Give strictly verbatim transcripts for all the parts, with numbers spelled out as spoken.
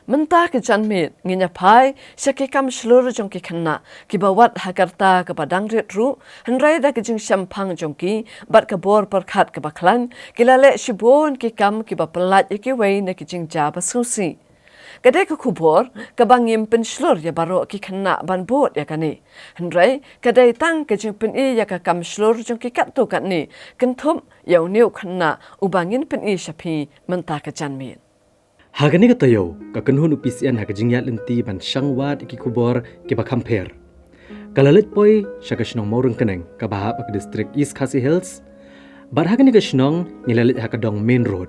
Mynta ka janmiet ngin ïa phai sha ki kam shlur jong ki khynnah kiba wad ha ka rta kaba dang rit ruh, hynrei da ka jingshemphang jong ki bad ka bor pyrkhat kaba khlaiñ, ki la leh shibun ki kam kiba pyllait ïa kiwei na ki jingjia ba sngewsih. Ka dei ka khubor kaba ngim pynshlur ïa baroh ki khynnah ban bud ïa kane. Hynrei ka dei tang ka jingpyni ïa ka kam shlur jong ki katto katne, kynthup ïa une u khynnah uba ngin pyni sha phi mynta ka janmiet. Ha kane ka taïew, ka kynhun u P C N ha ka jingïaid lynti ban shang wad ïa ki khubor kiba kham pher, ka la leit poi sha ka shnong Mawryngkneng kaba hap ha ka district East Khasi Hills. Bad ha kane ka shnong ngi la leit ha ka dong main road.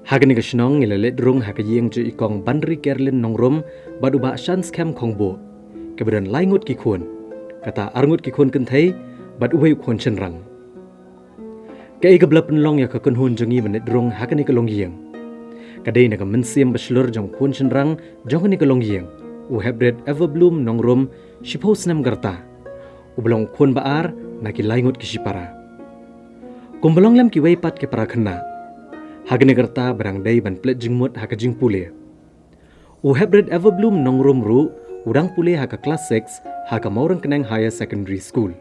Ha kane ka shnong ngi la leit rung ha ka ïing jong i Kong Banri Kerlin Nongrum bad u Bah Shanskhem Khongbuh, kiba don lai ngut ki khun. Kata ar ngut ki khun kynthei bad uwei u khun shynrang. Kaei kaba la pynlong ïa ka kynhun jong ngi ban leit rung ha kane ka longïing? Ka dei na ka mynsiem ba shlur jong u khun shynrang jong kane ka longïing, u Heprit Everbloom Nongrum, shiphew snem ka rta, uba long u khun ba ar na ki lai ngut ki shipara. Kumba long lem kiwei pat ki para khynnah, ha kane ka rta ba dang dei ban pynleit jingmut ha ka jingpule, u Heprit Everbloom Nongrum ruh u dang pule ha ka klas six ha ka Mawryngkneng Higher Secondary School.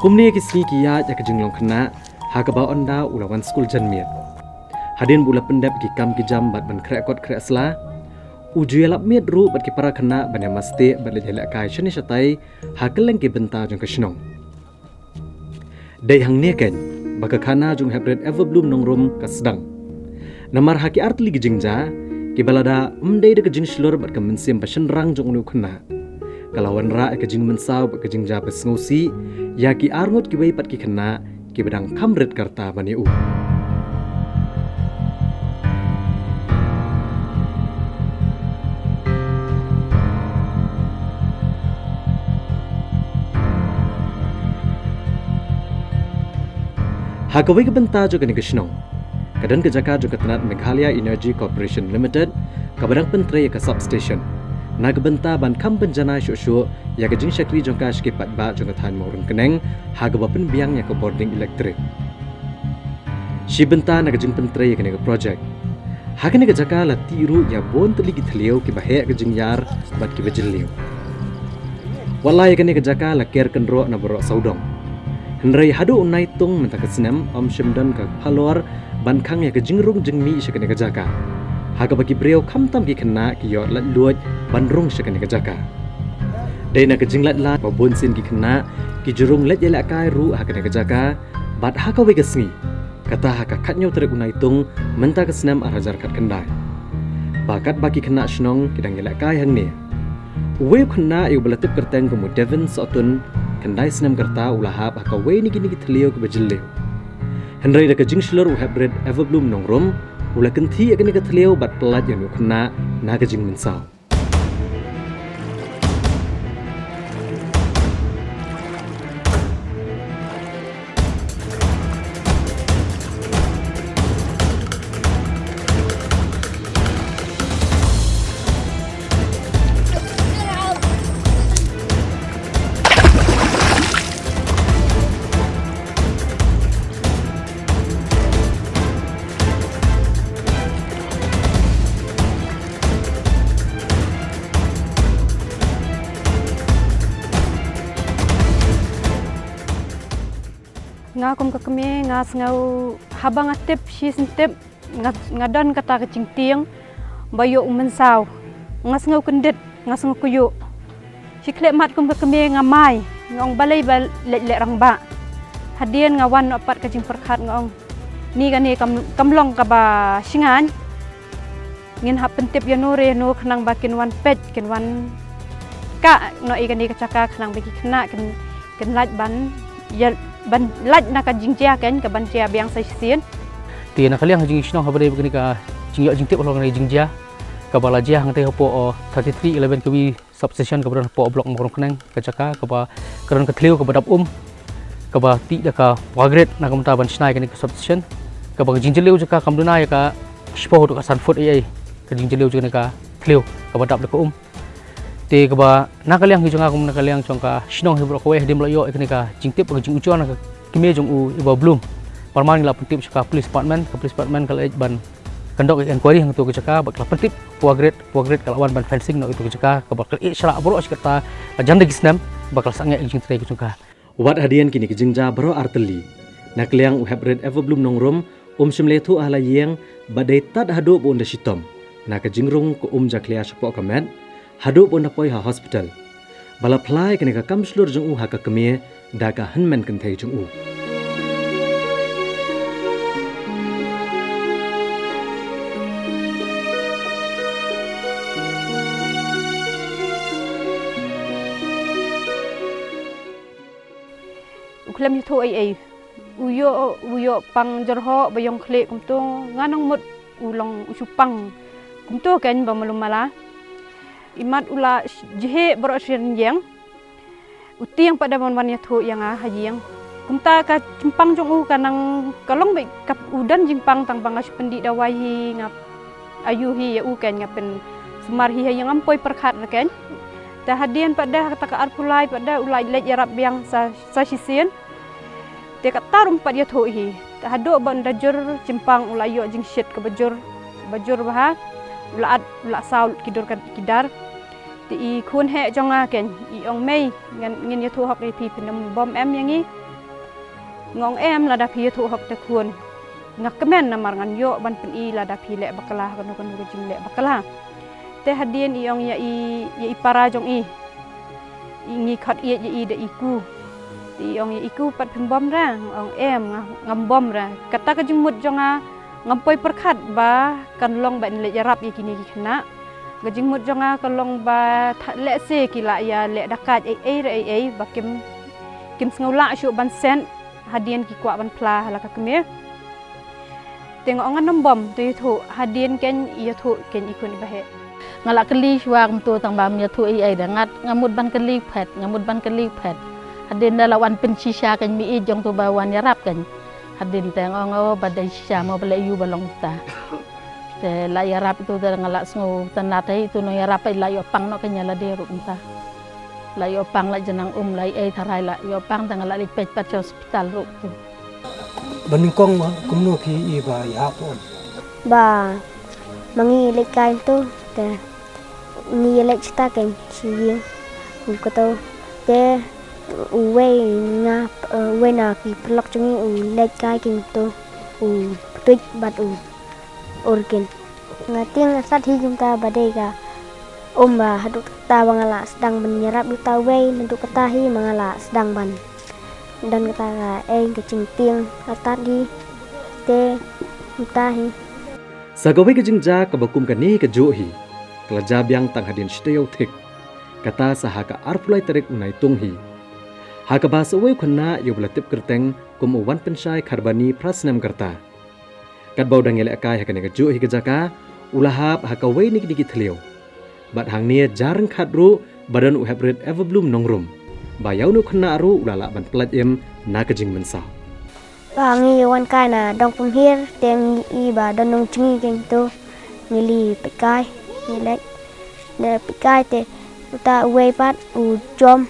Kumne ki sngi ki ïaid ïa ka jinglong khynnah, ha kaba ynda u la wan skul janmiet. Hadien ba u la pyndep ki kam ki jam bad ban khreh kot khreh sla, u ju ïalap miet ruh bad ki para khynnah ban ïa mastieh bad leit ïalehkai shane shatai ha kylleng ki bynta jong ka shnong. Dei hangne keiñ ba ka khana jong u Heprit Everbloom Nongrum ka sdang. Namar ha ki artylli ki jingjia, kiba lada ym dei da ka jingshlur bad ka mynsiem ba shynrang jong une u khynnah, ka la wanrah ïa ka jingmynsaw bad ka jingjia ba sngewsih ïa ki ar ngut kiwei pat ki khynnah kiba dang kham rit ka rta ban ïa u. Ha kawei ka bynta jong kane ka shnong, ka don ka jaka jong ka tnat Meghalaya Energy Corporation Limited, kaba dang pyntrei ïa ka substation, na ka bynta ban kham pynjanai shuh shuh ïa ka jingshakri jong ka sha ki paidbah jong ka thaiñ Mawryngkneng, ha kaba pynbiang ïa ka bording elektrik. Shi bynta na ka jingpyntrei ïa kane ka projek, ha kane ka jaka la tih ruh ïa bun tylli ki thliew kiba heh ka jingïar bad kiba jylliew. Wat la ïa kane ka jaka la ker kynroh na baroh sawdong, hynrei haduh u Naitung mynta ka snem ym shym don ka phalor ban khang ïa ka jingrung jingmih sha kane ka jaka, ha kaba ki briew khamtam ki khynnah ki ïoh laitluid ban rung sha kane ka jaka. Dei na ka jinglait lad ba bun sien ki khynnah ki ju rung leit ïalehkai ruh ha kane ka jaka, bad ha kawei ka sngi, kata ha ka khathynñiew tarik u Naitung mynta ka snem ar hajar khatkhyndai, ba katba ki khynnah shnong ki dang ïalehkai hangne, uwei u khynnah ïa uba la tip kyrteng kum u Devin Sohtun, khyndai snem ka rta, u la hap ha kawei na kine ki thliew kiba jylliew. Hynrei da ka jingshlur u Heprit Everbloom Nongrum, u la kynthih ïa kane ka thliew bad pyllait ïa une u khynnah na ka jingmynsaw. Nga kum ka kmie nga sngew haba nga tip shi sngewtip nga, nga don kata ka jingtieng ba ïoh u mynsaw. Nga sngew kyndit, nga sngew kyiuh. Shi khleh mat kum ka kmie nga mai, nga ong balei ba leh leh rangbah. Hadien nga wan noh pat ka jingpyrkhat nga ong ni kane kam, kam long kaba shngaiñ. Ngin hap pyntip ïano re ïano khnang ba kin wan peit, kin wan kah noh ïa kane ka jaka khnang ba ki khynnah kin, kin lait ban ïa, ban lait na ka jingjia keiñ ka ban jia biang sa shisien. Te na ka liang ha jingshnong haba dei ba kane ka jingïoh jingtip halor kane ka jingjia kaba la jia hangtei hapoh, oh, thirty-three eleven ka wi substation kaba don hapoh block Mawryngkneng, ka jaka kaba ka don ka thliew kaba dap um, kaba tih da ka pua grit na ka bynta ban shna ïa kane ka substation, kaba ka jingjylliew jaka kam duna ïa ka shiphew haduh ka san foot ei ei, ka jingjylliew jong kane ka thliew kaba dap da ka um. Te kaba na ka liang hi jong nga kum na ka liang jong ka shnong hi baroh kawei hadien ba la ïoh ïa kane ka jingtip ka jingujor na ka kmie jong u i Bah Blum, parman ngi la pyntip sha ka police department, ka police department ka la leit ban conduct inquiry hangto ka jaka, bad ka la pyntip pua grit, pua grit ka la wan ban fencing noh ïa to ka jaka, kaba ka la ïeh shlak baroh shi katta la jan da ki snem ba ka la sangeh ïa ka jingtrei ka jong ka. Wat hadien kine ki jingjia baroh artylli, na ka liang u hep rit Everbloom Nongrum um shym la ïathuh ha la ïing, ba dei tad haduh ba un da shitom na ka jingrung ka um jakhlia shapoh ka met, haduh ba un da poi ha hospital. Ba la phla ïa kane ka kam shlur jong u ha ka kmie da ka hynmen kynthei jong u. U khlem ïathuh ei ei. U ïoh, u ïoh pang jyrhoh ba ïong khlieh kumto, nga nang mut u long u shu pang kumto keiñ ba malu mala. Imat u la jhieh baroh shi rynïeng. U tieng pat da ban wan ïathuh ïa nga ha ïing. Kumta ka jingpang jong u ka nang ka long beit ka u don jingpang tang ba nga shu pyndih dawai hi, nga aiu hi ïa u keiñ, nga pynsumar hi ha ïing, ngam poi pyrkhat re keiñ. Te hadien pat da kata ka arphew lai pat da u la leit ïarap biang sa, sa shisien. Te katta ruh um pat ïathuh hi. Te haduh ba un da jur jingpang u la ïoh jingshit kaba jur, ba jur bha. U la at, u la saw ki dur ka, ki dar. Te i khun heh jong nga keiñ i ong, mei, ngan, ngin ïathuh hok ïa phi, phin ym bom em ïa ngi? Nga ong, em, lada phi ïathuh hok te khun, nga kmen namar ngan ïoh ban pyni lada phi leh bakla ha kano kano ka jingleh bakla. Te hadien i ong ïa i, ïa i para jong i, i ngi khot ïeit ïa i da i ku. Te i ong ïa i ku, pat phim bom re? Nga ong, em, nga, ngam bom re. Kata ka jingmut jong nga ngam poi pyrkhat ba kan long ba in leit ïarap ïa kine ki khynnah. Ka jingmut jong nga ka long ba tha, lehse ki la ïa leh dakait ei ei re ei ei ba kim, kim sngew lah shuh ban send hadien ki kwah ban phla ha la ka kmie. Te nga ong ngan ym bom, to ïathuh, hadien keiñ ïathuh keiñ i khun i ba heh. Nga la kylli shuwa kumto tang ba ym ïathuh ei ei de, nga, nga mut ban kylli phet, nga mut ban kylli phet. Hadien da la wan pynshisha keiñ mi i jong to ba wan ïarap keiñ. Hadien te nga ong, o, ba dei shisha mo, ba leh ïu ba long ta. Te la ïarap ito te nga la sngew tynnat hi, ito nongïarap hi la ïoh pang noh keiñ ïa lade ruh mynta. La ïoh pang, la jan nang um, la ei ei tharai la ïoh pang, te nga la leit peit pat sha hospital ruh tu. Ba nyngkong ma kumno phi i ba ïahap um? Ba ma ngi leit kai tu te ngi leit shata keiñ sha ïing u kato te uwei na, uwei na ki paralok jong ngi u leit kai keiñ tu u pyntuid bad u ur keiñ. Nga tieng nga sat hi kumta ba dei ka um ba haduh katta ba nga la sdang ban ïarap ïa uta uwei, naduh katta hi ma nga la sdang ban don kata ka ei ka jingtieng artat hi te kumta hi. Sa kawei ka jingjia kaba kum kane kajuh hi ka la jia biang tang hadien shi taïew thik, kata sa ha ka arphew lai tarik u Naitung hi, ha kaba sa uwei u khynnah ïa uba la tip kyrteng kum u Wanpynshai Kharbani, phra snem ka rta. Katba u dang ïalehkai ha kane kajuh hi ka jaka u la hap ha kawei na kine ki thliew. Bad hangne jia ryngkat ruh ba don u heprit Everbloom Nongrum ba ïa une u khynnah ruh u la lah ban pyllait im na ka jingmynsaw. Ba ngi wan kai na Dongpynhiar te ngi i ba don nongjngi keiñ tu, ngi leit peit kai, ngi leit ne peit kai te uta uwei pat u jom.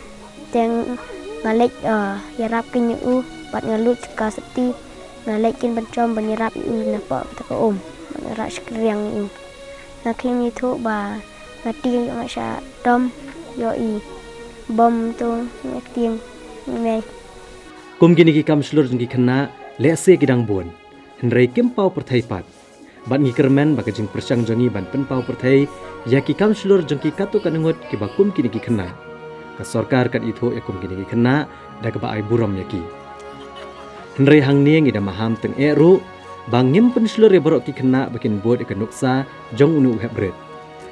Te nga leit, eh, ïarap keiñ ïa u bad nga lut ka sati, nga leit keiñ ban jom ban ïarap ïa u napoh kata ka um, ban ïarap shkriang ïa u. Nga khlem ïathuh ba nga tieng ïoh nga sha dom ïoh i bom tu nga tieng mei. Kum kine ki kam shlur jong ki khynnah, lehse ki dang bun, hynrei kim paw pyrthei pat. Bad ngi kyrmen ba ka jingpyrshang jong ngi ban pynpaw pyrthei ïa ki kam shlur jong ki katto katne ngut kiba kum kine ki khynnah, ka sorkar kan ithuh ïa kum kine ki khynnah da kaba ai burom ïa ki. Hynrei hangne ngi da maham teng eh ruh ba ngim pynshlur ïa baroh ki khynnah ba kin bud ïa ka nuksa jong une u heprit.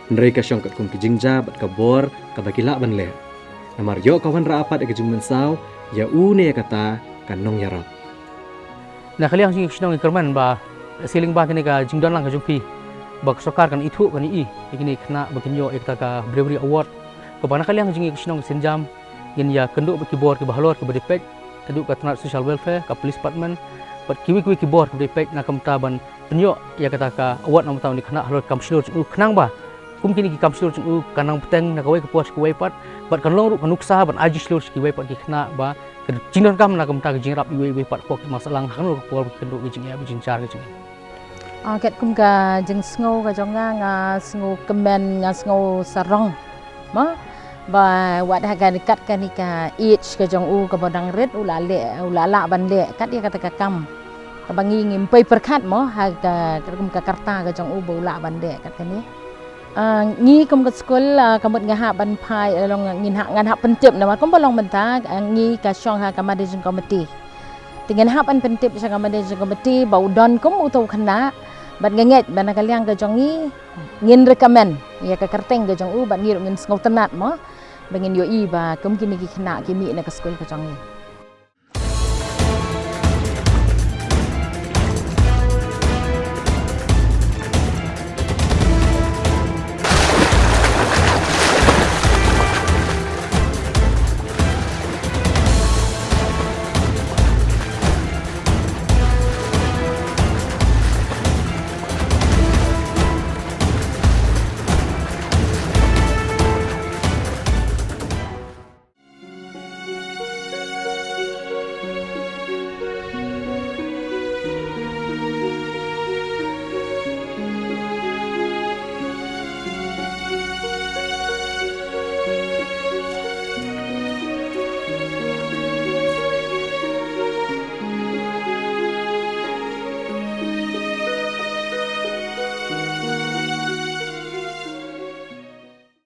Hynrei ka shong katkum ki jingjia bad ka bor kaba ki lah ban leh. Namar ïoh ka wanrah pat ïa ka jingmynsaw ïa une ïa kata ka nongïarap. Na ka liang jong ngi ka shnong ngi kyrmen ba, sha lyngba kane ka jingdon lang ka jong phi, ba ka sorkar kan ithuh, kan ïohi ïa kine ki khynnah ba kin ïoh ïa kata ka Bravery Award. Kaba na ka liang jong ngi ka shnong Synjam, ngin ïa kynduh bad ki bor kiba halor kiba dei peit, naduh ka tnat Social Welfare, ka Police Department, bad kiwei kiwei ki bor kiba dei peit na ka bynta ban pynïoh ïa kata ka award na ka bynta une u khynnah halor ka kam shlur jong u, khnang ba kum kine ki kam shlur jong u kan nang bteng na kawei ka por sha kawei pat, bad kan long ruh ka nuksa ban ai jingshlur sha kiwei pat ki khynnah ba ka jingdonkam na ka bynta ka jingïarap iwei ïa iwei pat, hapoh ki masalang, ha kano ka por ba ki kynduh ka jingeh bad jingshar ka jong ngi. Ah, katkum ka jingsngew ka jong nga, nga sngewkmen, nga sngew sarong mo, ba wat ha kane, kat kane ka age ka jong u kaba dang rit, u la leh, u la lah ban leh kat ïa kata ka kam kaba ngi ngim poi pyrkhat mo, ha ka, katkum ka karta ka jong u ba u lah ban leh kat kane. Ah, ngi kum ka skul, ah, ka mut nga hap ban phai, eh, long ngin hap, ngan hap pyntip namar kumba long mynta, ah, ngi ka shong ha ka managing committee. Te ngin hap ban pyntip sha ka managing committee ba u don kum uto u khynnah, bad nga ngeit ba na ka liang ka jong ngi ngin recommend ïa ka kyrteng ka jong u, bad ngi ruh ngin sngewtynnat mo, ba ngin ïohi ba kum kine ki khynnah ki mih na ka skul ka jong ngi.